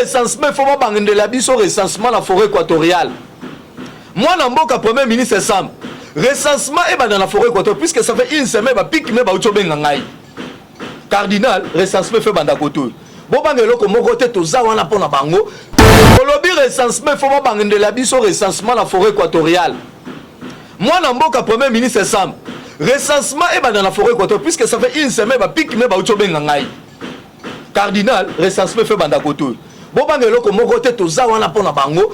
Recensement, faut babandela biso recensement na forêt équatoriale. Mwana mboka Premier ministre Sam, recensement ebanda na forêt équatoriale, puisque ça fait une semaine bapygmées bauti obenga ngai: "Cardinal, recensement fe banda koto oyo." Bobanga eloko moko te, toza wana mpo na bango. Olobi recensement, faut babandela biso recensement na forêt équatoriale. Mwana mboka Premier ministre Sam, recensement ebanda na forêt équatoriale, puisque ça fait une semaine bapygmées bauti obenga ngai: "Cardinal, recensement fe banda koto oyo." Bobanga eloko moko te, toza wana mpo na bango.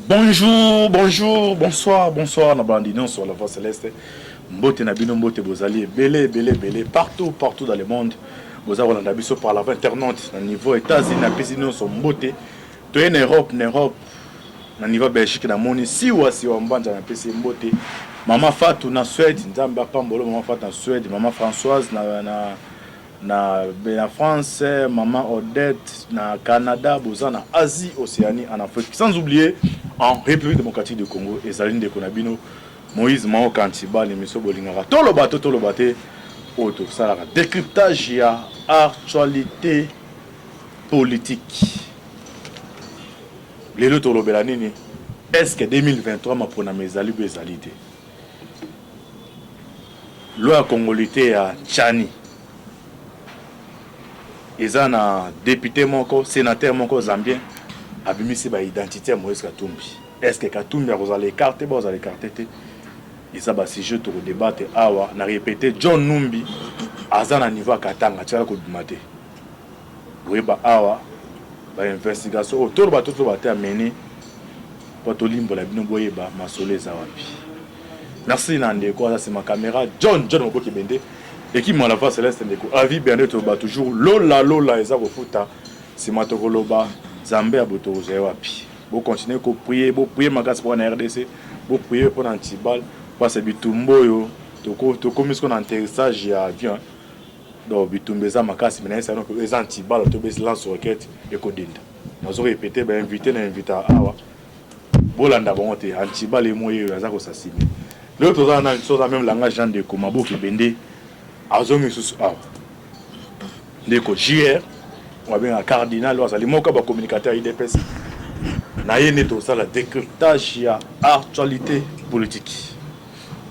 Bonjour, bonjour, bonsoir, bonsoir na bandi nyonso la Voix Céleste. Mbote na bino, mbote. Bozali ebele, ebele, ebele, partout, partout dans le monde. Boza kolanda biso par la voie internaute na niveau États-Unis, napesi nyonso mbote. Toye na Europe, na Europe, na niveau Belgique, namoni Siwa Siwa Mbanja, napesi ye mbote. Mama Fatu na Suède, Nzambe apambolo mama Fatu na Suède, mama Françoise na France, mama Odette na Canada, boza na Asie, Océanie, en Afrique, sans oublier en République démocratique du Congo. Ezali ndeko na bino Moïse Mao Kantiba, l'émission bolingaka toloba to toloba te, oyo tosalaka décryptage ya actualité politique. Lelo tolobela nini? Est ce que 2023 maponama ezali bo ezali te? Loi ya congolité ya Tshiani eza na député moko, sénateur moko zambien abimisi baidentité ya Moïse Katumbi. Est ce que Katumbi akozala écarté ba kozala écarté te? Eza basujet tokodébattre awa. Na répété, John Numbi aza na niveau ya Katanga, tiaka kobima te. Boyeba awa bainvestigation oyo toloba to toloba te amene mpo tolimbola bino, boyeba masolo eza wapi. Merci na ndeko aza nsima caméra, John John Moboki Bende, équipe la Voix Céleste. Ndeko avi bende, toloba toujours lola lola eza kofuta. Nsima tokoloba Nzambe ya boto kozwa ye wapi. Bocontinue koprier, boprier makasi mpo na RDC, boprier mpo na Antibal, parce bitumba oyo tokomi siko na atterrissage ya avion. Donc bitumba eza makasi, me nayesa donc eza Antibal, tobesi lance roquette ekodinda. Nazo répété, bainvité na invité awa, bolanda bango te. Antibal emo oyo aza kosasime lelo, toza na toza même langage ya ndeko Maboki Bende, azongi lisusu awa. Ndeko JR babengaka Cardinal oyo azali moko ya bacommunicateur ya UDPS na ye nde tosala décryptage ya actualité politique.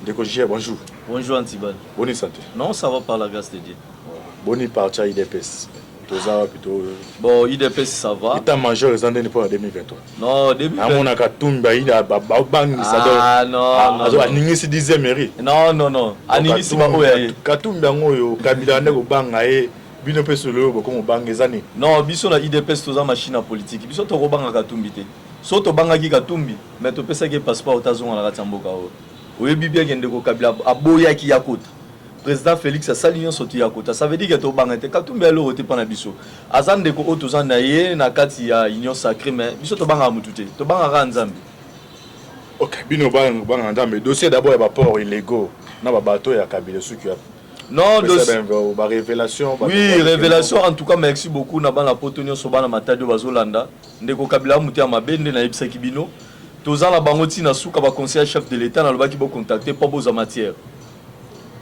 Ndeko JR, bonjour. Bonjour Antibal. Boni santé? Non, ça va par la grâce de Dieu. Boni parti ya UDPS, toza wapi to? Bon, UDPS, ça va. État major eza ndeni mpo na 2023? Non, début. Namonaka Tumbi ayina babangisa. Ah non, non. Aningisi 10e mairie. Non, non, non. Aningisi ba oyo ye. Katumbi yango oyo Kabila nde kobanga ye, bino mpe solo oyo bokomo banga eza nini? Non, biso na UDPS toza machine ya politique. Biso tokobanga Katumbi te. So tobangaki Katumbi, mais topesaki ye passeport tazonga na kati ya mboka oyo. Oyebi bien ke ndeko Kabila aboyaki ya kota. Président Félix asali nyonso tu ya kota. Ça veut dire que tobanga te. Katumbi aloko te mpo na biso. Aza ndeko oyo toza na ye na kati ya Union sacrée, mais biso tobangaka mutu te. Tobangaka Nzambe. Ok, bino banga Nzambe. Dossier d'abord ya baport illégaux na babato ya Kabila soki ya Non, dossier barévélation. Oui, révélation. En tout cas, merci beaucoup na bana poto nyonso, bana Matadi oyo bazolanda. Ndeko Kabila mutu ya mabe nde nayebisaki bino. Toza na bango ntina suka baconseil chef de l'État, nalobaki bocontacte mpo bozwa matière.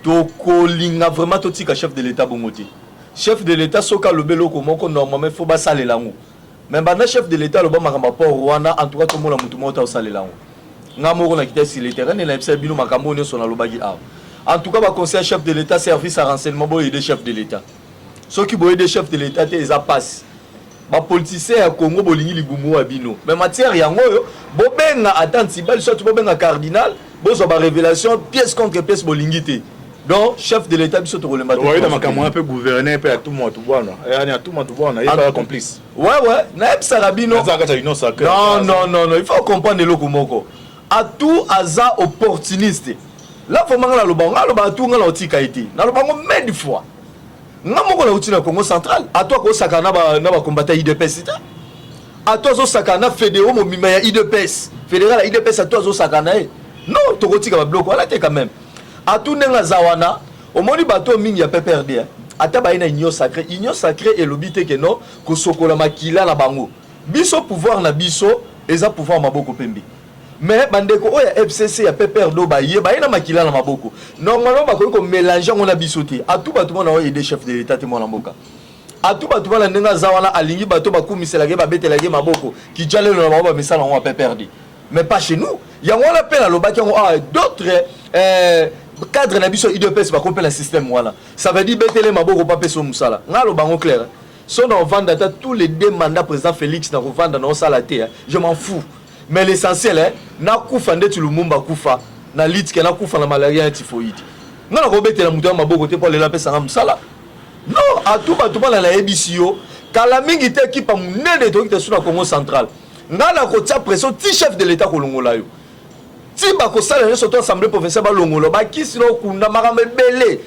Tokolinga vraiment totika chef de l'État bongo te. Chef de l'État soki alobi eloko moko, normalement faut basalela yango. Mais banda chef de l'État aloba makambo ya port wana, en tout cas tomona motu moko ta osalela yango. Nga moko nakita sur le terrain nde nayebisa bino makambo oyo nyonso nalobaki awa. En tout cas, baconseil chef de l'État, service à renseignement, boyede chef de l'État. Soki boyede chef de l'État te, eza pasi. Bapoliticien ya Congo bolingi libumu ya bino, mais matière yango oyo bobenga ata Ntibali, soit bobenga Cardinal, bozwa barévélation pièce contre pièce. Bolingi te. Donc chef de l'État, biso tokolemba te. Oyeda makambo wana mpe gouverneur mpe Atou Matubuana, yani Atou Matubuana ye kaka complice. Ouais, nayebisaka bino. Aza kati ya Union sacrée. Non, non, non, non, il faut comprendre eloko moko. Atou aza opportuniste. Là vraiment, nga naloba, nga aloba Atou, nga na otika ye te. Naloba ngo maintes fois. Nga moko nauti na Congo central. Atou akosaka na bacombattant UDPS te. Atou azosaka na fédéraux mobimba ya UDPS, fédéral ya UDPS. Atou azosaka na ye. Non, tokotika babiloko wana te quand même. Atou ndenge aza wana, omoni bato mingi ya PPRD, eh? Ata baye na Union sacrée, Union sacrée elobi te ke non, kosokola makila na bango. Biso pouvoir na biso eza pouvoir maboko pembe. Mais bandeko oyo ya FCC, ya PPRD oyo baye na makila na maboko, normalement bakoki komélange yango na biso te. Atou bato mona oyo aide chef de l'État te. Mwana mboka, Atu bato bana ndenge aza wana, alingi bato bakumiselaka ye, babetelaka ye maboko. Kijalelo na bango, bamisala yango ape perdu, mais pas chez nous. Yango wana mpe nalobaki yango. Ah, d'autres cadre na biso UDPS bakomi mpe na système wana. Ça veut dire betele maboko, pa mpe so mosala. Ngai aloba yango clair, so na ovanda ata tous les deux mandats président Félix, na kovanda na osala te, je m'en fous. Mais l'essentiel, eh, nakufa ndeti Lumumba akufa na litike, nakufa na malaria ya typhoïde. Ngai nakobetela moto ya maboko te mpo alela apesanga mosala. Non, atu bato bana, nayebisi yo, kala mingi te, ekipa monene toyoki te su na Congo Central. Ngai nakotia pression ti chef de l'État kolongola yo, ti bakosala nyonso to assemblée provinciale balongola bakisi na okunda makambo ebele.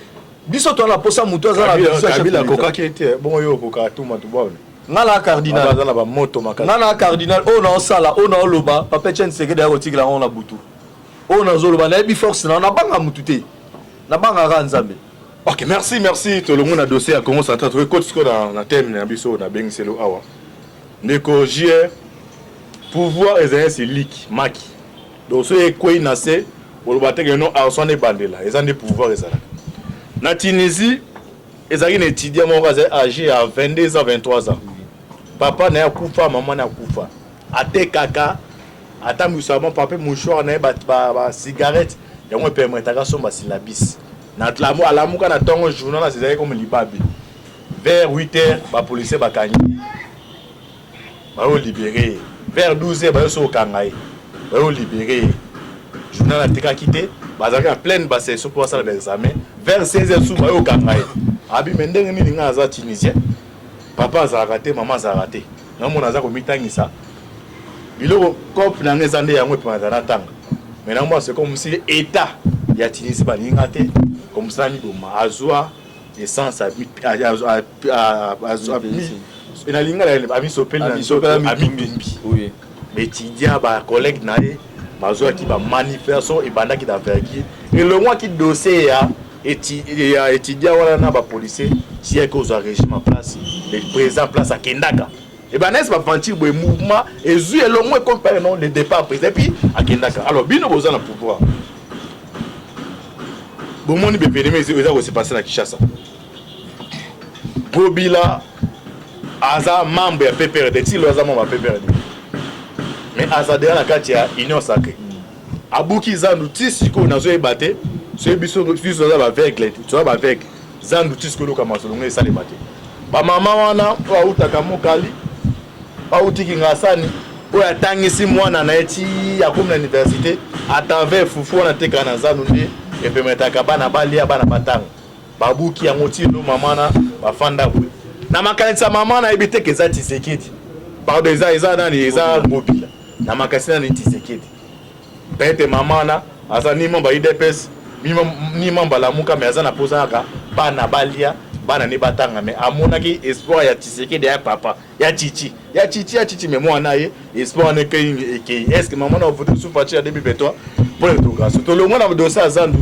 Biso toza na posa moto aza na vision ya chef de Kabila l'État. Akokaki ete bongo yo okoka tuma tubwana. Nga na cardinal. Aza na bamoto makasi. Nga na cardinal oyo naosala, oyo naoloba, papa Etienne Tshisekedi aya kotikela yango na butu. Oyo nazoloba, nayebi force na nabanga mutu te, nabangaka Nzambe. Ok, merci, merci. Tolongo na dossier ya Congo Central, tokoti sikoyo na thème na biso nabengiselo awa. Ndeko JR, pouvoir ezali siliki maki, donc soki ekwei na se, oloba te ke no arson ebandela. Eza nde pouvoir ezalaka na Tunisie. Ezalaki na étudiant moko azali âgé ya 22 ans, 23 ans. Papa na ye akufa, mama na ye akufa. Atekaka, atambwisaka mwa papier mouchoir na ye, basigarette yango epermetaka somba syllabus. Alamuka na ntongo, journal ezalaki comme libabe. Vers 8 heures, bapolicier bakangi, bayo libérer ye. Vers 12 heures, bayo so okanga ye, bayo libérer ye. Journal atekaki te, bazalaki na pleine basession mpo basala baexamen. Vers 16 heures su bayo okanga ye. Abi me ndenge nini? Ngai aza Tunisien, papa azalaka te, mama azalaka te, ngamona aza komitangisa biloko cope na ngai eza nde yango epemata na ntanga. Mais namona c'est comme si état ya Tunisie balingi te, comme ça miboma. Azwa essence, nalinga amisopeli na nzoto, amitumbi. Baétudiant, bacollègue na ye bazwaki bamanifestation, ebandaki d'envergure, elongwaki dossier ya étudiant wana na bapolicier, tiaki kozwa régime en place. Le président place akendaka, ebanda esi baventure boye, mouvement ezwi elongo, ekomi pare non le départ président, et puis akendaka. Alors bino boza na pouvoir, bomoni baévénement eza kose passer na Kinshasa. Ngobila aza membre ya PPRD, tilo aza membre ya PPRD, mais aza deja na kati ya Union sacrée. Abuki zandu ti sikoyo, nazoyeba te soki biso toza baaveugle, toza baaveugle. Zandu ti sikoyo eloka masolongo esalema te. Bamama wana oyo autaka mokali, autiki ngasani, oyo atangisi mwana na ye ti akomi na université à travers fufu wana tekaka na zandu, nde epermetaka bana balia, bana batanga, babuki yango. Ti lelo mama na bafanda boye na makanisi ya mama, nayebi te ke eza Tshisekedi, pardon, eza nani, eza Ngobila. Na makanisi nani? Tshisekedi. Peut-être mama wana aza ni membre ya UDPS ni membre Lamuka, mais aza na posa kaka bana balia, bana ne batanga. Mais amonaki espoir ya Tshisekedi, ya papa ya chichi, ya chichi, ya chichi, mais mwana ye espoir wana ekei, ekei. Est ce que mama na vote su Fatshi ya 2023 pour l'intégration? Tolongwa na dossier ya zandu.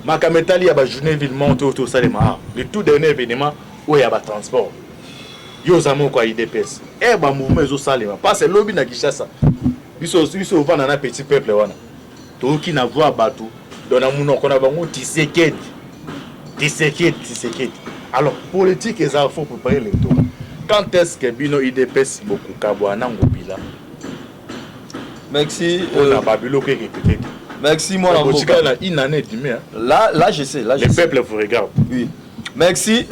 Makambo etali ya bajournée ville morte oyo tosalema awa, le tout dernier événement oyo ya batransport, yo oza moko ya UDPS. E bamouvement ezosalema parce lobi na Kinshasa, biso ovanda na petit peuple wana, toyoki na voir bato donc na monoko na bango Tshisekedi, Tshisekedi, Tshisekedi. Alors politique eza, faut préparer l'électorat. Quand est-ce que bino UDPS bokokabwa na Ngobila? Merci. Mpona babiloko erépété te. Merci mwana mboka. Na une année et demie, hein. Là, là je sais, là je le sais. Peuple vous regarde. Oui, merci.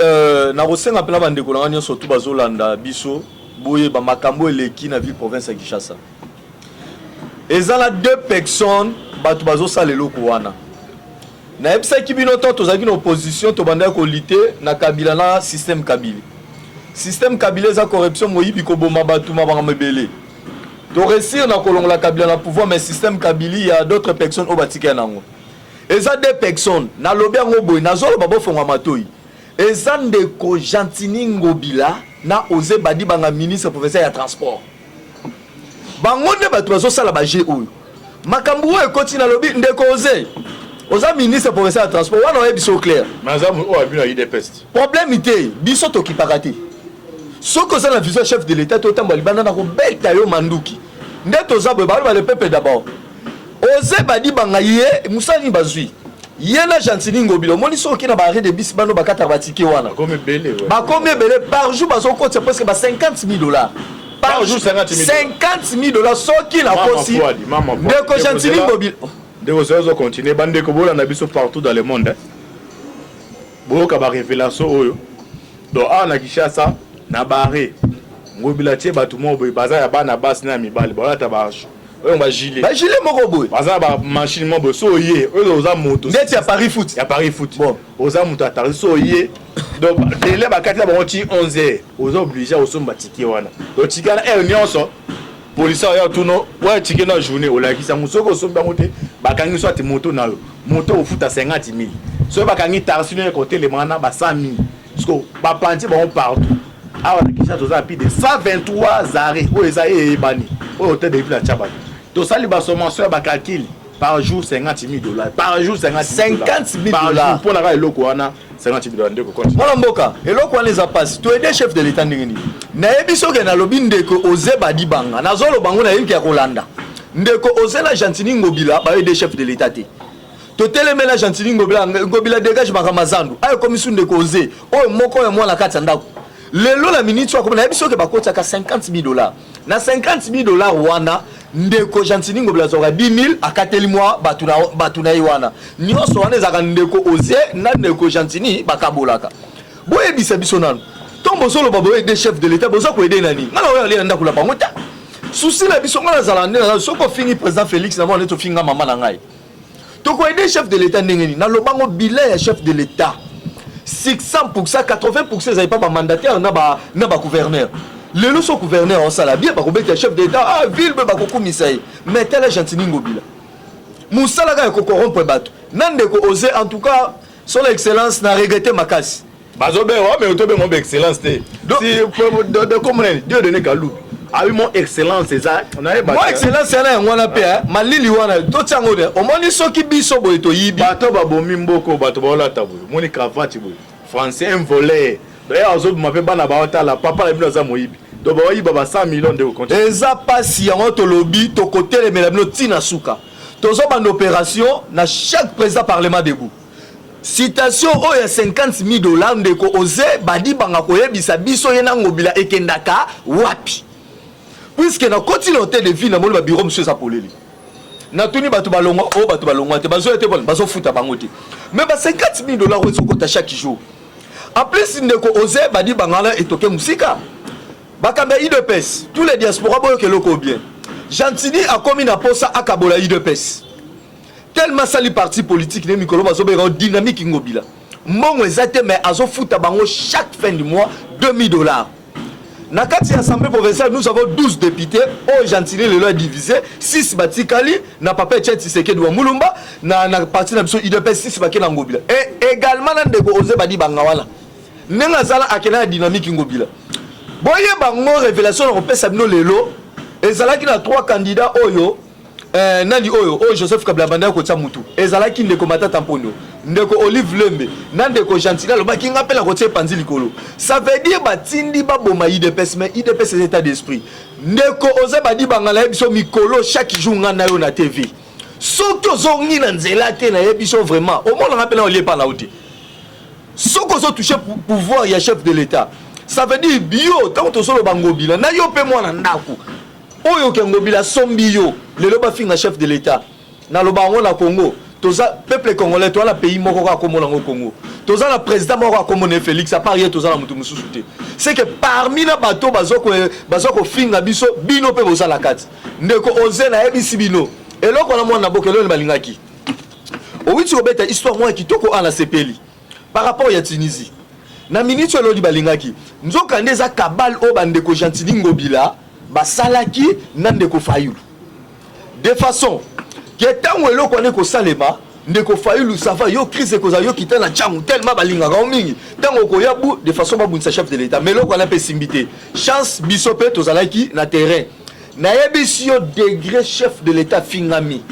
Nakosenga mpena bandeko na nga nyonso tu bazolanda biso, boyeba makambo eleki na ville province ya Kinshasa. Eza na deux personnes, bato bazosala eloko wana. Nayebisaki bino to tozalaki na opposition, tobandaki kolutter na Kabila, na système Kabila. Système Kabila eza corruption, moyibi, koboma bato, makambo ebele. Toréussir na kolongola Kabila na pouvoir, mais système Kabila ya d'autres personnes oyo batikali nango eza deux personnes. Nalobi yango boye, nazoloba, bofongwa matoi. Eza ndeko Gentiny Ngobila na Osé Badibanga, ministre professeur ya transport. Bango nde bato bazosala baje oyo. Makambo oyo ekoti, nalobi, ndeko Osé, oza ministre professeur ya transport wana, oyebi so clair. Mais aza oyo abino ya UDPS. Problème te, biso tokipaka te. Soki oza na vision chef de l'État, totambola libanda na kobeta yo manduki. Nde toza boye, baloba le peuple d'abord. Osé Badibanga, ye mosala nini bazwi? Ye na Gentiny Ngobila, omoni soki oke na ba arrêt de bus bano bakataka ba ticket wana. Bakomi ebele. Ouais. Bakomi ebele par jour bazokotisa presque ba 50 000 $. Par jour, 50 000. 50 000 $, soki nakosi. Ndeko Gentiny Ngobila. Ndeko soki ozocontinue, bandeko bolanda biso partout dans le monde, boyoka barévélation oyo. Donc awa na Kinshasa, na bare Ngobila tie bato moko boye, baza ya bana basi na ya mibali, balata ba oyo bagilet. Bagilet moko boye. Baza na bamachine moko boye, so oye oyo oza moto. Ndeti ya Paris Foot. Ya Paris Foot. Bon. Oza moto atari, so oye, donc délai bakati na bango ti 11 heures, oza obligé osomba ticket wana. Donc ticket wana, heure nyonso policier oya tuno oya ticket na journée, olakisi yango. Soki osombi yango te, bakangi so ati moto na yo, moto ofuta 50 000. Soki bakangi taxi no ekotelema wana, ba 100 000. Parce que bapanzi bango partout awa na Kinshasa, toza na plus de 123 arrêts oyo eza eyebani, oyo hôtel de ville atya bato. Tosali basommation ya bacalcul, par jour 50 000 $, par jour 50 50 000 par dollars. jour mpo na kaka eloko wana, 50 000 $. Ndeko, continue. Mwana mboka, eloko wana eza mpasi. Toaider chef de l'État ndenge nini? Nayebi soki nalobi, ndeko Oze Badibanga, nazoloba ngo, nayebi ya kolanda ndeko Oze na Gentiny Ngobila, baaider chef de l'État te. Totelemela Gentiny Ngobila, Ngobila dégage, makambo zandu ayo ekomi su ndeko Oze oyo moko ya mwana kati ya ndako. Lelo na miniti oyo akomi, nayebi soki bakotiaka 50 000 $. Na 50 000 $ wana, ndeko Gentiny Ngobila azwaka 10 000, akateli mwa bato na ye wana nyonso. Wana ezalaka ndeko Oze na ndeko Gentiny bakabolaka. Boyebisa biso nanu, ntongo bozoloba boaider chef de l'État, boza koaider nani? Ngai na oyo alia na ndako na bango te. Souci na biso, ngai nazala nde naza, soki ofingi président Félix, na mwana neti ofinga mama na ngai. Tokoaider chef de l'État ndenge nini? Nalobango, bilan ya chef de l'État, 600, 80 ezali mpa bamandataire na bagouverneur. Lelo so gouverneur osala bien, bakobeta chef de l'État, ah, ville mpe bakokumisa ye. Mais tala Gentiny Ngobila, mosala kaka ya kocorrompre bato na ndeko Oze. En tout cas, son excellence, na regrette makasi. Bazobenga mais otobenga ba excellence te. Si de comme nani, Dieu donné kalu abi mon excellence eza nayeba. Mo excellence yana, yango wana mpe malili wana totiango de. Omoni soki biso boye toyibi. Bato babomi mboko, bato baolata boye, omoni cravate boye, français, un voleur. D'ailleurs azobima mpe, bana baotala papa na bino aza moyibi. Donc baoyiba ba 100 millions de continue. Eza mpasi. Yango tolobi, tokotelemela bino ntina suka. Tozobanda opération na chaque président parlement debout. Citation oyo ya 50 000 $, ndeko Oze Badibanga koyebisa biso ye na Ngobila ekendaka wapi, puisque nakoti na hôtel de ville, namoni babiro mosusu eza polele. Natuni bato balongwa oyo, bato balongwa te, bazoya te, bazofuta bango te. Mais ba 50 000 $ oyo ezokota chaque jour, en plus ndeko Oze Badibanga wana etoke mosika. Bakambi ya UDPS, tous les diaspora, boyoka eloko bien. Gentiny akomi na posa akabola UDPS, tellement asali parti politique ne mikolo bazobenga dynamique Ngobila. Mbongo eza te, mais azofuta bango chaque fin du mois 2000 $. Na kati ya assemblée provinciale, nous avons 12 députés oyo Gentiny lelo adivisé. 6 batikali na papa Etienne Tshisekedi wa Mulumba na parti na biso UDPS, 6 bake na Ngobila. Et également na ndeko Oze Badibanga wana, ndenge azala akenda na dynamique Ngobila. Boyeba ngo, révélation na kopesa bino lelo, ezalaki na trois candidats oyo nani oyo Joseph Kabila bandaki kotia mutu. Ezalaki ndeko Matata Mpondo, ndeko Olive Lembe na ndeko Gentiny. Alobaki nga mpe na kotia epanzi likolo. Ça veut dire batindi baboma UDPS. Mais UDPS eza état d'esprit. Ndeko Oza Badibanga, nayebi biso mikolo, chaque jour nga na yo na TV. Soki ozongi na nzela te, nayebi biso vraiment, omonanga mpe na olie epa na yo te. Soki ozotouche pouvoir ya chef de l'État, ça veut dire bio ntango tozoloba Ngobila na yo mpe mwana ndako oyo ke Ngobila asombi yo. Lelo bafinga chef de l'État, naloba yango, na Congo toza peuple congolais, toza na pays moko kaka komona yango Congo. Toza na président moko kaka komona ye Félix, à part ye toza na motu mosusu te. C'est que parmi na bato bazo kofinga biso, bino mpe boza na kati. Ndeko Oze, nayebisi bino eloko wana, mwana boka eloko balingaki owiti kobeta histoire moko ya kitoko ana sepeli par rapport ya Tunisie na miniti oyo elodi balingaki. Nzoka nde eza cabale oyo bandeko Gentiny Ngobila basalaki na ndeko Fayulu, de façon ke ntango eloko wana ekosalema, ndeko Fayulu, ça va, yo crise ekozala, yo kita na ntango tellement balingaka yo mingi, ntango okoya bu de façon babundisa chef de l'État. Mais eloko wana mpe esimbi te. Chance biso mpe tozalaki na terrain. Nayebisi yo, degré chef de l'État fingami,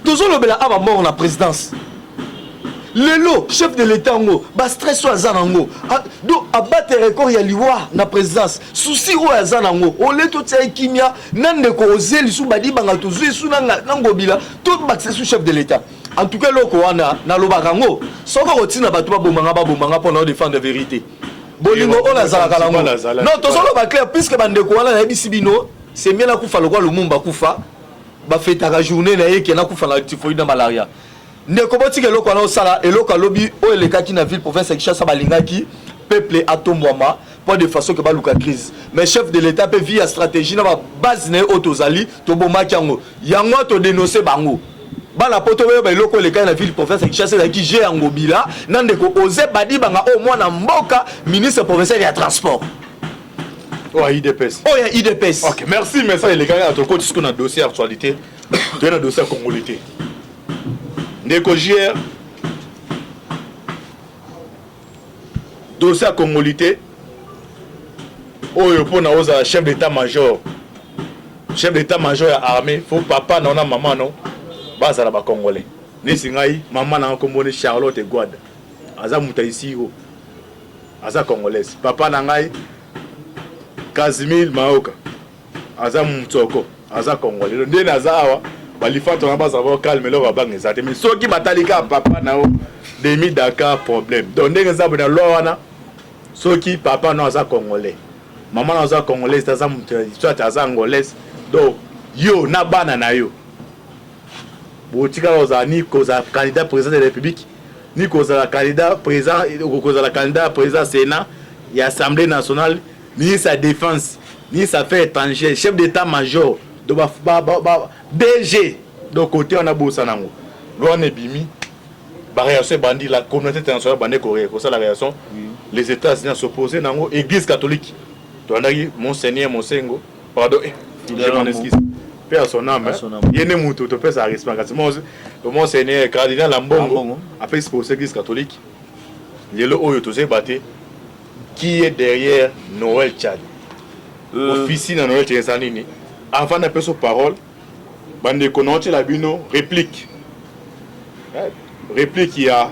tozolobela awa mort na présidence. Lelo chef de l'État yango, bastress oyo aza nango, donc abattre record ya liwa na présidence. Souci oyo aza nango, ole totia ye kimia na ndeko Oze lisusu Badibanga, tozwi esu na Ngobila, tobakisa esu chef de l'État. En tout cas eloko wana nalobaka yango, soki okotinda bato baboma nga, baboma nga mpo na odefendre vérité. Bolingo oyo nazalaka nango, non, tozoloba clair, puisque bandeko wana nayebisi bino, c'est mieux nakufa lokola Lumumba kufa, bafetaka journée na ye, ke nakufa na typhoïde na malaria. Ndeko, botika eloko wana osala eloko. Alobi oyo elekaki na ville province ya Kinshasa, balingaki peuple atombwama mpo de façon ke baluka crise, mais chef de l'état mpe vie ya stratégie na babase na ye oyo tozali, tobomaki yango. Yango todénonce bango. Bana poto bayeba eloko elekaki na ville province ya Kinshasa ezalaki jeu ya Ngobila na ndeko Oze Badibanga, oyo mwana mboka, ministre provincial ya transport. Oyo ya UDPS. Oyo ya UDPS. Ok, merci. Mais ça elekaki na tokoti sikoyo na dossier ya actualité, toye na dossier ya congolité. Ndeko JR, dossier ya congolité oyo, mpona ozala chef d'état major, chef d'état major ya armée, faut papa na na mama no bazala bacongolais. Nesi ngai, mama nanga komboni Charlotte Gwada, aza moto ya Isiro, aza congolaise. Papa na ngai Casimir Maoka aza Mutsoko, aza congolais. Nde naza awa, balifante wana bazala bao calme, eloko babanga eza te. Mais soki batali kaka papa na yo demi Dakar, problème. Donc ndenge eza boye na loi wana, soki papa no aza congolais, mama no aza congolaise, aza moto soit aza angolaise, donc yo na bana na yo botikala kozala ni kozala candidat président de la République, ni kozala candidat président, kozala candidat président Sénat ya Assemblée nationale, ministre ya défense, ministre affaires étrangères, chef d'état major, donc ba DG. Donc côté wana bosana yango. Loi wana ebimi, baréaction ebandi. La communauté internationale bandi kosala réaction. Les États-Unis s'opposé nango, Église catholique, tolandaki monseigneur Mosengo, pardon, je m'en excuse, paix à son âme. Ye nde motu topesa respect kasi monseigneur cardinal Ambongo apesi pour église catholique. Lelo oyo tozoyeba te qui est derrière Noël Tshiani. Office na Noël Tshiani eza nini? Avant napesa parole, bandeko, na otiela bino réplique, réplique ya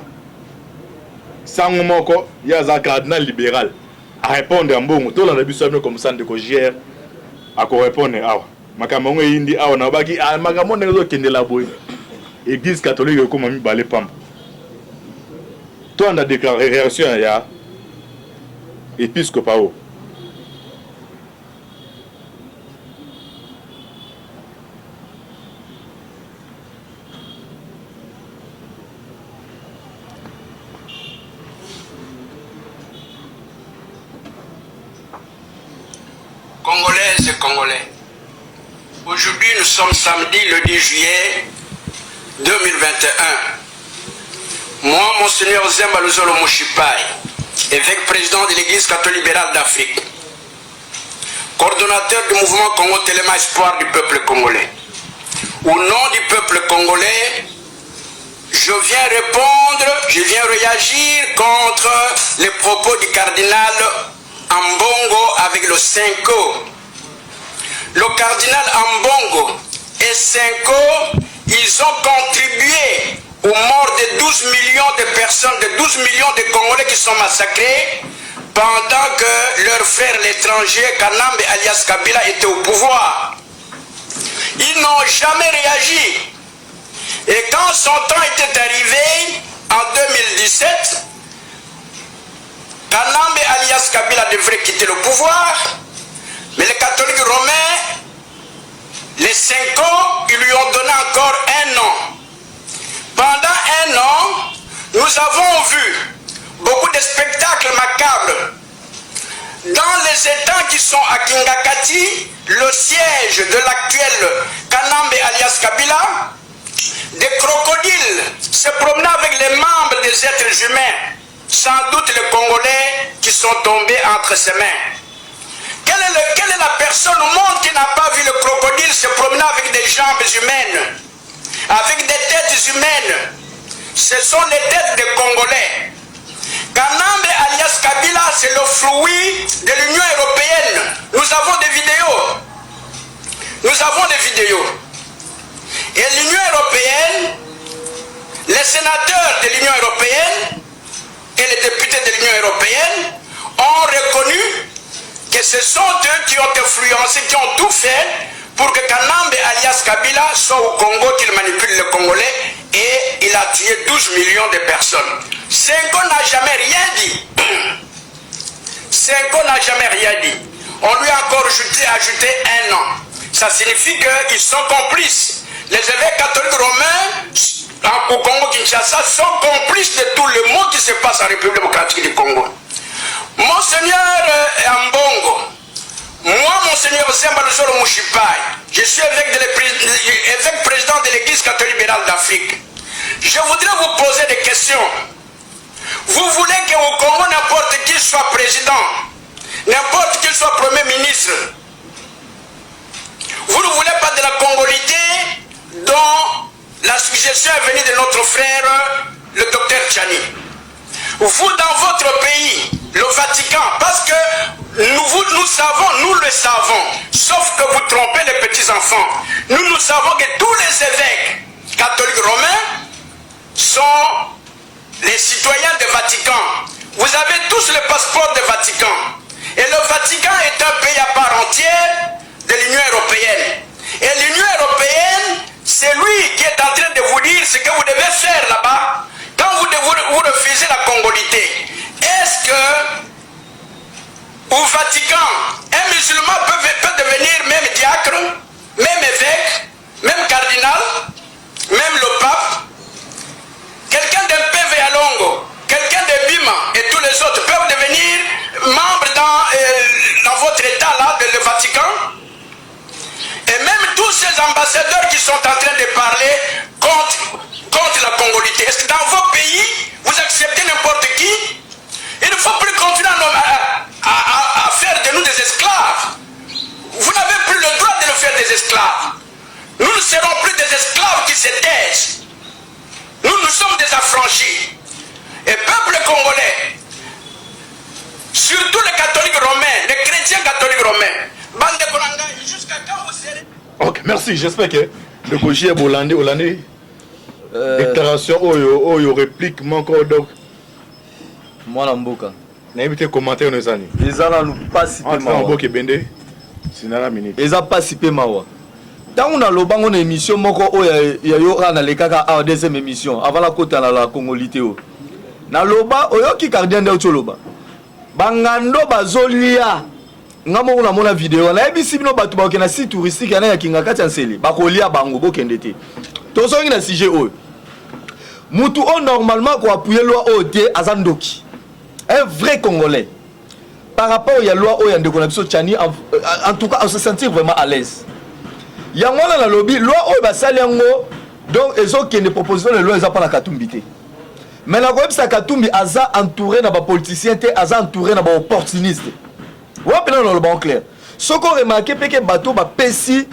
sango moko, ye aza cardinal libéral, arépondre ya mbongo. Tolanda biso ya bino comme ça. Ndeko JR akorépondre awa. Makambo yango eyindi awa, nalobaki makambo ndenge ezokendela boye, église catholique ekóma mibale pamba. Tolanda réaction ya épiscopat oyo. Congolaises et Congolais, aujourd'hui nous sommes samedi le 10 juillet 2021. Moi, Monseigneur Zemba Luzolo Mushipai, évêque président de l'Église catholique libérale d'Afrique, coordonnateur du mouvement Congo Telema Espoir du peuple congolais. Au nom du peuple congolais, je viens répondre, je viens réagir contre les propos du cardinal Ambongo avec le CENCO. Le cardinal Ambongo et CENCO, ils ont contribué aux morts de 12 millions de personnes, de 12 millions de Congolais qui sont massacrés pendant que leur frère l'étranger, Kanambe alias Kabila, était au pouvoir. Ils n'ont jamais réagi. Et quand son temps était arrivé, en 2017, Kanambe alias Kabila devrait quitter le pouvoir, mais les catholiques romains, les 5 ans, ils lui ont donné encore un an. Pendant un an, nous avons vu beaucoup de spectacles macabres. Dans les étangs qui sont à Kingakati, le siège de l'actuel Kanambe alias Kabila, des crocodiles se promenaient avec les membres des êtres humains, sans doute les Congolais qui sont tombés entre ses mains. Quelle est la personne au monde qui n'a pas vu le crocodile se promener avec des jambes humaines, avec des têtes humaines? Ce sont les têtes des Congolais. Kanambe alias Kabila, c'est le fruit de l'Union européenne. Nous avons des vidéos. Nous avons des vidéos. Et l'Union européenne, les sénateurs de l'Union européenne et les députés de l'Union européenne ont reconnu que ce sont eux qui ont influencé, qui ont tout fait. Pour que Kanambe alias Kabila soit au Congo, qu'il manipule les Congolais et il a tué 12 millions de personnes. Senko n'a jamais rien dit. Senko n'a jamais rien dit. On lui a encore ajouté, ajouté un an. Ça signifie qu'ils sont complices. Les évêques catholiques romains au Congo-Kinshasa sont complices de tout le monde qui se passe en République démocratique du Congo. Monseigneur euh, Ambongo, moi, Monseigneur Zemba Luzolo Mushipai, je suis évêque, de évêque président de l'Église catholique libérale d'Afrique. Je voudrais vous poser des questions. Vous voulez qu'au Congo, n'importe qui soit président, n'importe qui soit premier ministre. Vous ne voulez pas de la congolité dont la suggestion est venue de notre frère, le docteur Tchani. Vous, dans votre pays, le Vatican, parce que nous, nous savons, nous le savons, sauf que vous trompez les petits-enfants. Nous, nous savons que tous les évêques catholiques romains sont les citoyens du Vatican. Vous avez tous le passeport du Vatican. Et le Vatican est un pays à part entière de l'Union européenne. Et l'Union européenne, c'est lui qui est en train de vous dire ce que vous devez faire là-bas quand vous, vous, refusez la congolité. Est-ce que au Vatican, un musulman peut, peut devenir même diacre, même évêque, même cardinal, même le pape Quelqu'un d'un PV à Longo, quelqu'un de Bima et tous les autres peuvent devenir membres dans, euh, dans votre état là, de le Vatican Et même tous ces ambassadeurs qui sont en train de parler contre, contre la congolité, est-ce que dans vos pays, vous acceptez n'importe qui Il ne faut plus continuer à, à, à, faire de nous des esclaves. Vous n'avez plus le droit de nous faire des esclaves. Nous ne serons plus des esclaves qui se taisent. Nous, nous sommes des affranchis. Et peuple congolais, surtout les catholiques romains, les chrétiens catholiques romains, bande de jusqu'à quand vous serez... Ok, merci. J'espère que le Koji Bolandi, Olandi, euh... déclaration oyo, oyo, réplique, moko, donc. Mwana mboka. Nayebi te commentaire no eza nini. Eza nanu pasi pe mawa. Mboka ebende sinala minute. Eza pasi pe mawa. Tango naloba ngo na émission moko oyo ya yo kaka nalekaka awa deuxième émission avant nakota na la congolité oyo. Naloba oyoki cardinal nde auti oloba. Bangando bazolia nga moko namona video nayebisi bino bato bakokende na site touristique yana ya kingakati ya nsele bakolia bango bokende te tozongi na sujet oyo mutu oyo normalement ko appuyer loi oyo te aza ndoki un vrai congolais par rapport ya loi oyo ya ndeko na biso Tchani en, en tout cas on se sentir vraiment à l'aise yango wana nalobi loi oyo basali yango donc ezokende proposition de loi eza mpo na Katumbi te mais nakoyebisa Katumbi aza entouré na bapoliticien te aza entouré na baopportuniste wapi nano naloba en clair soki oremarke mpe ke bato bapesi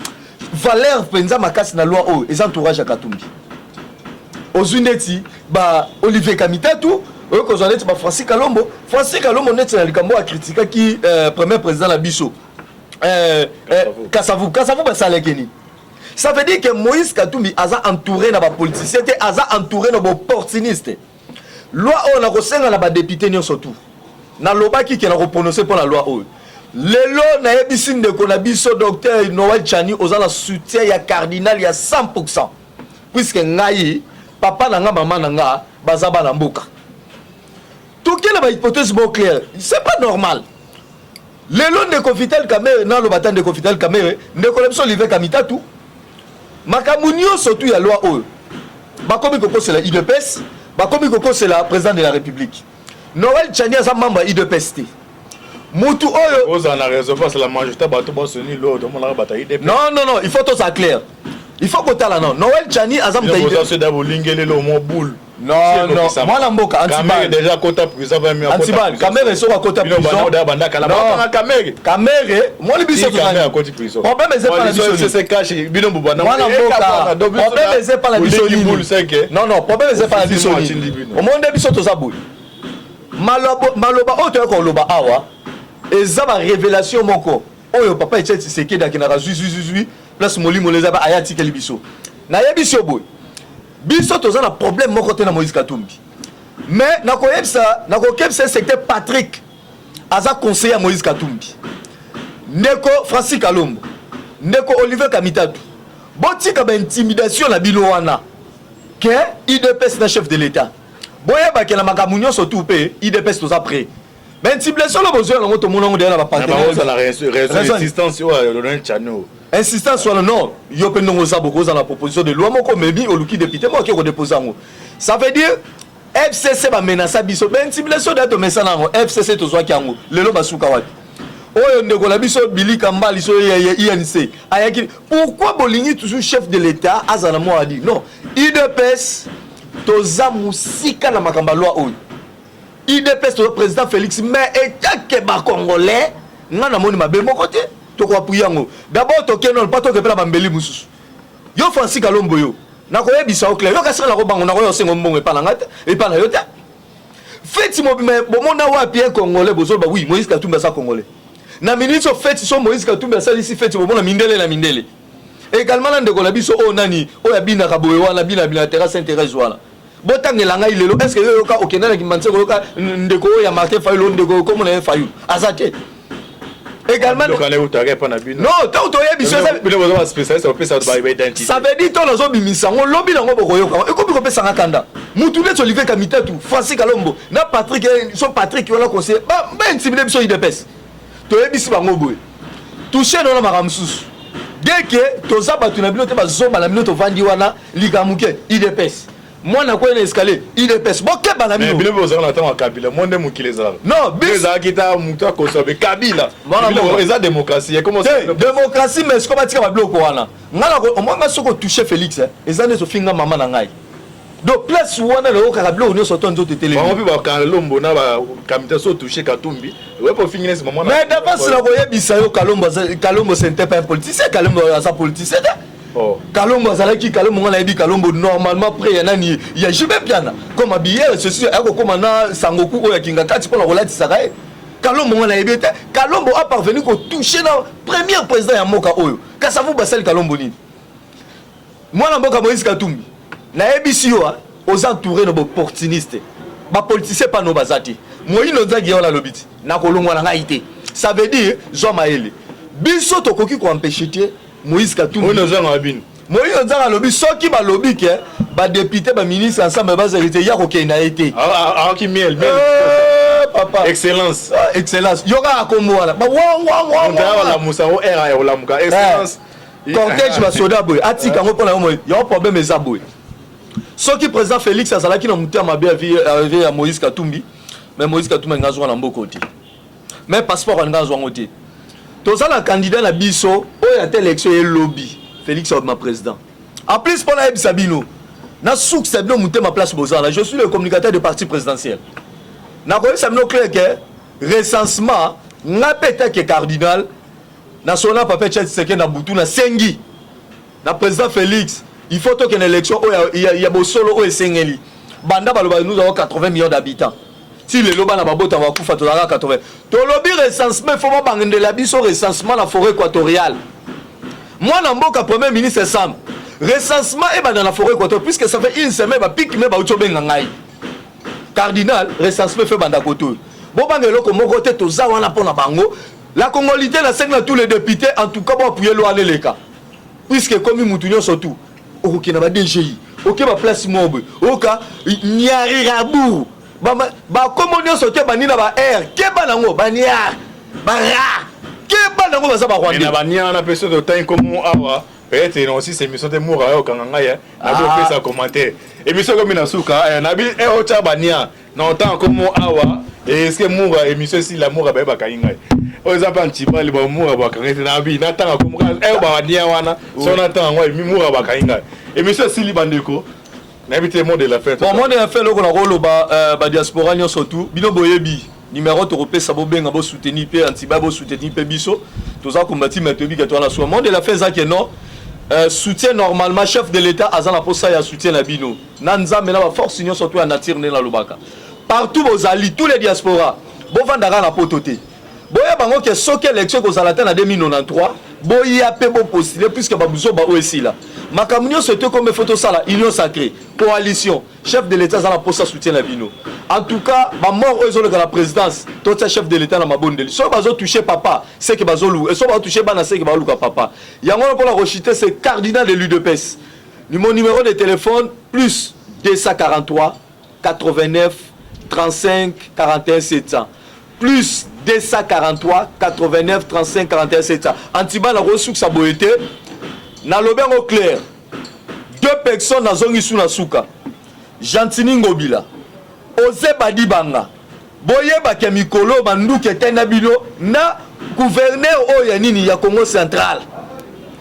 valeur mpenza makasi na loi oyo eza entourage ya Katumbi ozwi ndeti ba Olivier Kamitatu oyo kozwa neti ba Francis Kalombo Francis Kalombo neti na likambo akritikaki euh, premier président na biso euh, euh, Kasavu Kasavu basalaki nini ça veut dire que Moïse Katumbi aza entouré na ba politiciens te aza entouré na ba opportuniste loi oyo nakosenga na ba député nyonso tout nalobaki ke nakoprononce mpo na loi oyo lelo nayebisi ndeko na biso docteur Noël Tchani oza na soutien ya cardinal ya 100 puisque ngai papa na nga mama na nga baza bana mboka toke na bahypothèse moko claire c'est pas normal lelo ndeko Vital Kamerhe naloba ata ndeko Vital Kamerhe ndeko na biso Olivier Kamitatu makambo nyonso tu ya loi oyo bakomi kokosela UDPS bakomi kokosela président de la république Noël Tchani aza membre ya UDPS te mutu oyo ozala na raison parce la majorité bato basoni lo tomonaka bato ya UDPS non non non il faut tozala clair il faut kotala non Noël Tchani aza moto ya UDPS bolingeli lo mo boule non non mwana mboka antibal déjà kota prison va mieux antibal Kamerhe soki akota prison banda kala na Kamerhe Kamerhe moni biso Kamerhe akoti prison problème eza pas na biso c'est cash bino bobanda mwana mboka problème eza pas na biso nini non non problème eza pas na biso nini omoni nde biso toza boye maloba oyo toyaka koloba awa eza ba révélation moko oyo papa Etienne Tshisekedi akendaka zwi zwi zwi zwi place molimo eza aya atikeli biso nayebisi yo boye biso toza na problème moko te na Moïse Katumbi mais nakoyebisa nakokebisa secteur Patrick aza conseiller ya Moïse Katumbi ndeko Francis Kalombo Ndeko Olivier Kamitatu, botika baintimidation na bino wana ke UDPS na chef de l'État. Boyebake na makambo nyonso tu mpe UDPS toza prêt. Baintimidation lo bozwa yango, tomona yango deya na bapartenaire. Insistance oyo Chano. Insistance wana, non. Yo mpe ndongo oza bokoza na proposition de loi moko, omemi, oluki député moko ake kodépose yango. Ça veut dire FCC bamenasa biso, baintimidation deya tomesana yango. FCC tozwaki yango, lelo basuka wapi? Oyo ndeko na biso Bilika Mbali so ya INC ayaki. Pourquoi bolingi toujours chef de l'État azala na mwa adi? Non, UDPS toza mosika na makambo ya loi oyo. UDPS toza président Félix, mais etake bacongolais, nga namoni mabe moko te. Tokoappuyer yango d'abord, tokende nano mpa tokepela bambeli mosusu. Yo Francis Kalombo, yo nakoyebisa yo clair, yo kasi nga nakobango, nakoya osengo mbongo epa na nga te, epa na yo te. Feti mobima bomona wapi un Congolais? Bozoloba oui, Moïse Katumbi aza Congolais. Na minute oyo feti so Moïse Katumbi asalisi feti, bomona mindele na mindele également na ndeko na biso oyo nani oyo abinaka boye wana, bina bina terrasse Saint Thérèse wana. Botangela ngai lelo, est ce que yo yoka okenda na Kimbanseke, oyoka ndeko oyo ya Martin Fayulu, ndeko komona ye Fayulu aza te également? Non, ntango toyebi ça veut dire to nazobimisa yango, lobi nango bokoyoka ekomi kopesanga kanda. Mutu neti Olivier Kamitatu, Francis Kalombo na Patrick, so Patrick wana conseiller, baintimide biso. UDPS toyebisi bango boye, touche nona makambo mosusu dès que toza bato na bino te, bazoba na bino. Tovandi wana likambo moke, UDPS mwana kwei na escalier, UDPS bokeba na bino. Bino bozalaka na ntango ya Kabila, mo nde mokili ezalaka. Non. Ezalaki ta moto akosa be Kabila. Eza démocratie. Démocratie, mais siko batika babiloko wana. Nga omwanga soki otouche Félix, eza nde ofinga mama na ngai. Donc place wana nayokaka biloko nyonso to nzoto etelemi. Bango mpe bakalombo na bakamita, so otouche Katumbi, oyebi ofingi nesi mama. Mais d'avance na koyebisa yo, Kalombo, Kalombo ce n'était pas un politicien. Kalombo aza politicien te. Oh. Kalombo azalaki, Kalombo nga nayebi Kalombo normalement près ya nani, ya JB Mpiana, comme habillé ceci, akokóma na sangoku oyo akinga kati mpona kolatisaka ye. Kalombo nga nayebi te. Kalombo a parvenu kotouche na premier président ya mboka oyo. Kasavu basali Kalombo nini? Mwana mboka Moïse Katumbi, nayebisi yo, oza entouré na baopportuniste, bapoliticien pano baza te. Moyindo Nzangi ye wana alobi ti nakolongwa na ngai te. Ça veut dire zwa mayele, biso tokoki koempêche te Moïse Katumbi. Oyo bino. Moyindo Nzanga alobi soki balobi ke badéputé, baministre ensemble bazali te, ya kokende na ye te. Aoki miel miel. Papa. Excellence. Excellence, yo kaka kombo wana. Olamusa o r ya olamuka excellence. Cortège basoda boye, atika yango mpona yo moye. Yango problème eza boye: soki président Félix azalaki na motema mabe arrivé ya Moïse Katumbi, mais Moïse Katumbi alingi azwaka na mboka te, mais passeport alingi azwa yango te. Toza na candidat na biso oyo ata élection elobi, Félix abima président. En plus, mpo nayebisa bino, nasukisa bino motema place bozala, je suis le communicateur de parti présidentiel, nakoyebisa bino clair ke recensement, nga mpe teke cardinal nasona papa Etienne Tshisekedi na butu, nasengi na président Félix, il faut tokende élection oyo ya bosolo oyo esengeli. Banda baloba nous avons 80 millions d'habitants, ti lelo bana babotama bakufa, tozalaka 80. Tolobi recensement, il faut babandela biso recensement na forêt équatoriale. Mwana mboka premier ministre Sam, recensement ebanda na forêt équatoriale, puisque ça fait une semaine bapiki me bauti obenga ngai cardinal, recensement efe banda kote oyo. Bobanga eloko moko te, toza wana mpo na bango. La congolité, nasengi na tous les députés, en tout cas boappuyer loi wana eleka, puisque ekomi mutu nyonso tu okokende ba DGI, oke baplace moko boye, oyoka Nyarirabu, bakombo nyonso te bandi na ba r, keba nango, baniar bara, keba nango, baza barwandais. Na bania wana mpe soki otangi komo awa, peut-être na aussi émission te mura oyo okanga ngai, nabi opesa commentaire. Émission ekomi na suka, nabi otya bania na otanga komo awa, eske mura émission esila, mura bayebaka ye ngai oyo eza mpe antibali bamura bakangai te. Nabi natanga komo oyo bania wana, so natanga yango, mura bakangi ngai. Émission esili, bandeko, nayebi te mot de la fin. Bon, mot de la fin, eloko nakoloba, badiaspora nyonso tu, bino boyebi numéro tokopesa, bobenga, bosoutenir mpe antiba, bosoutenir mpe biso toza kombati. Me toyebi ke toza na suka. Mot de la fin eza ke non, soutien normalement, chef de l'État aza na posa ya soutien na bino, na Nzambe na baforce nyonso to ya nature. Nde nalobaka, partout bozali, tous les diaspora, bovandaka na poto te, boyeba bango ke soki élection ekozala te na 2093, boya mpe bopostule, puisque babuzoba oyo esila. Makambo nyonso ete comme faut tosala union sacrée, coalition. Chef de l'État aza na posa soutien na bino. En tout cas, ba mort oyo ezoleka na présidence, totia chef de l'État na mabondeli. Soki bazotouche papa, seke bazoluka, soki bazotouche bana, seke baoluka papa. Yango wana mpona kochite, c'est cardinal de l'UDPS. Mon numéro de téléphone: plus 243 89 35 41 700, plus 243 89 35 41 700. Antiba na kosukisa boye te, nalobi yango clair. Deux personnes nazongi su na suka: Gentini Ngobila, Oze Badibanga. Boyebaka mikolo banduki etali na bino na gouverneur oyo ya nini, ya Congo Central,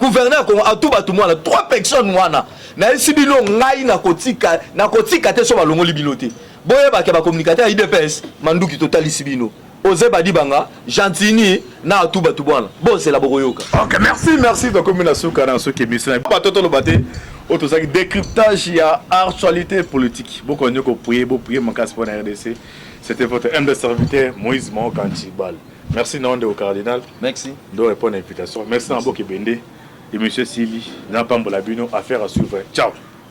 gouverneur Congo atu bato mwana. Trois personnes wana, nayesi bino, ngai nakotika, nakotika te. So balongoli bino te, boyebaka bacommunicateur ya UDPS, manduki totalisi bino. Oze Badibanga, Gentini na atu bato bwana, bozela, bokoyoka. Ok, merci, merci. Tokomi na suka na soki émission na bato toloba te oyo tozalaki décryptage ya actualité politique. Bokondi koprier, boprier makasi mpona RDC. C'était votre humble serviteur Moïse Maokanchi Bal. Merci na ndeko cardinal. Merci. Ndo répondre à l'invitation. Merci na boki bende. Émission sili na pambola bino. Affaire à suivre. Ciao.